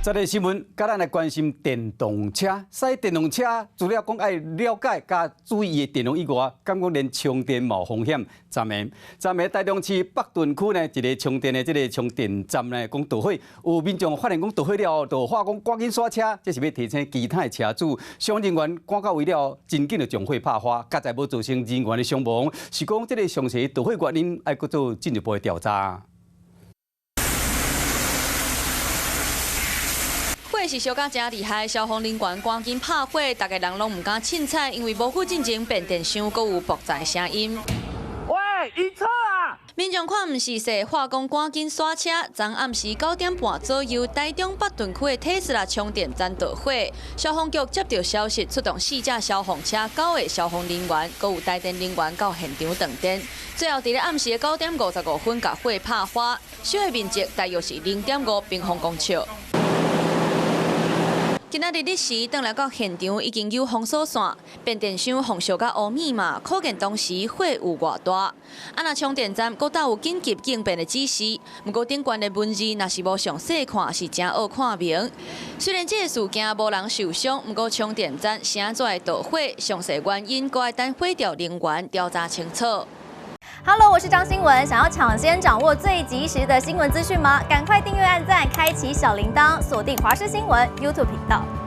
這个新聞，佮咱來關心電動車。駛電動車，除了講愛了解佮注意的電容以外，敢講連充電嘛有風險。昨暝，昨暝台中市北屯區呢，一个充電的這个充電站呢，講著火，有民眾發現講著火了後，就喊講趕緊煞車，這是欲提醒其他的車主。消防人員趕到位了後，真緊就將火拍花，佳哉無造成人員的傷亡。是講這个詳細著火原因，愛閣做進一步的調查。火是燒甲誠厲害，消防人員趕緊拍火，逐家人攏毋敢凊彩，因為無久進前變電箱閣有爆炸聲音。喂，移車啊！民眾看毋是勢，喊講趕緊煞車。昨暗時9點半左右，台中北屯區的特斯拉充電站著火，消防局接到消息，出動四架消防車、九個消防人員，閣有台電人員到現場斷電。最後，佇咧暗時的9點55分，共火拍花，燒的面積大約是0.5平方公尺。今仔日日時轉來到現場，已經有封鎖線，變電箱予燒甲烏密碼，可見當時火有偌大。啊，若充電站閣倒有緊急應變的指示，毋過頂懸的文字若是無詳細看，是誠惡看明。雖然這个事件無人受傷，毋過充電站是按怎會著火，詳細原因閣愛等火調人員調查清楚。 Hello，我是張新聞，想要搶先掌握最及時的新聞資訊嗎？趕快訂閱、按讚、開啟小鈴鐺，鎖定華視新聞 YouTube 頻道。